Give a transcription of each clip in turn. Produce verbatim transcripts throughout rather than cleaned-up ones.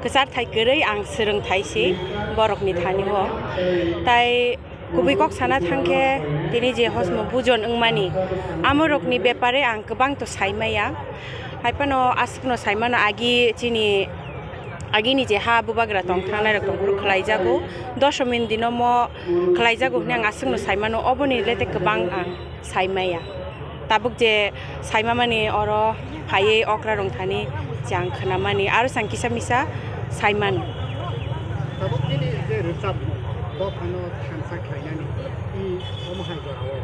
Kwchar thai kwrwi ang swrwng thai si borokni thani o. Tai kubui kok sana thangkhe tini je hosmo bujon wngmani amorokni bepare ang kwbang to saimaya. Haiphano aswkno saimano agi chini agini je ha bubagra tong thangnai rok tong phuru khlai jago. Doshomini dino mo khlai jago hwnwi ang aswkno saimano oboni lete kwbang ang saimaya. Tabuk je saimamani oro phaiwi okra rong thani je ang khwnamani aro sang kisa misa saimano. Tabuk nini je rwchapmung dophano thansa khlainani i omo hai jorao.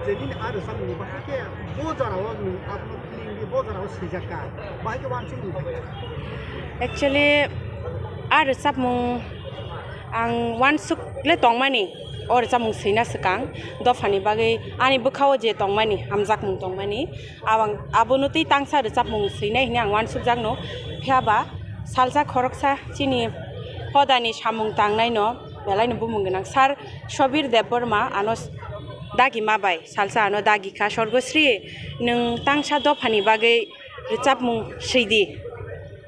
Je nini a rwchapmung bahai khe bo jorao nwng abono feeling di bo jorao swijak kha. Bahai khe wansuk nwng. Actually, a rwchapmung ang wansuk le tongmani, o rwchapmung swina swkang dophani bagwi ani bwkhao je tongmani, hamjakmung tongmani, abang-, abono twi tangsa rwchapmung swinai hwnwi ang wansukjakno. Phiya ba salsa khoroksa chini hodani samung tangnaino belaino bumung gwnang sir Sobir Debbarma ano s-, dagi ma bai salsa ano dagi kha, "Sorgosri, nwng tangsa dophani bagwi rwchapmung swidi."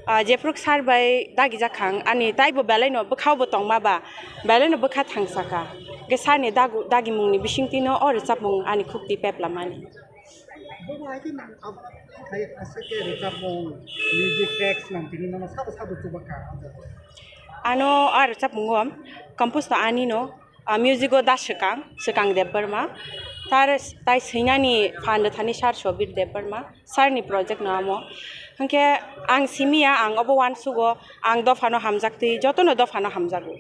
Ah, jephru sir bai dagi jakhang, ani taibo belaino bwkhao bo tongma ba, belaino bwkha thangsa kha. Ge sir ni dagu-, dagimungni bisingtwino o rwchapmung ani khukti peplamani. Bo hai khe nang abo khai aswk khe rwchapmung, music tracks nang tini nono sabo sabo chuba kha. Ano a rwchapmungo compose to ani no, a music o da swkang, Swkang Debbarma. Tar tai swinani phan rwthani sir Sobir Debbarma. Sir ni project no amo. Hwnkhe ang simiya, ang obo wansugo, ang dophano hamjaktwi, jotono dophano hamjago.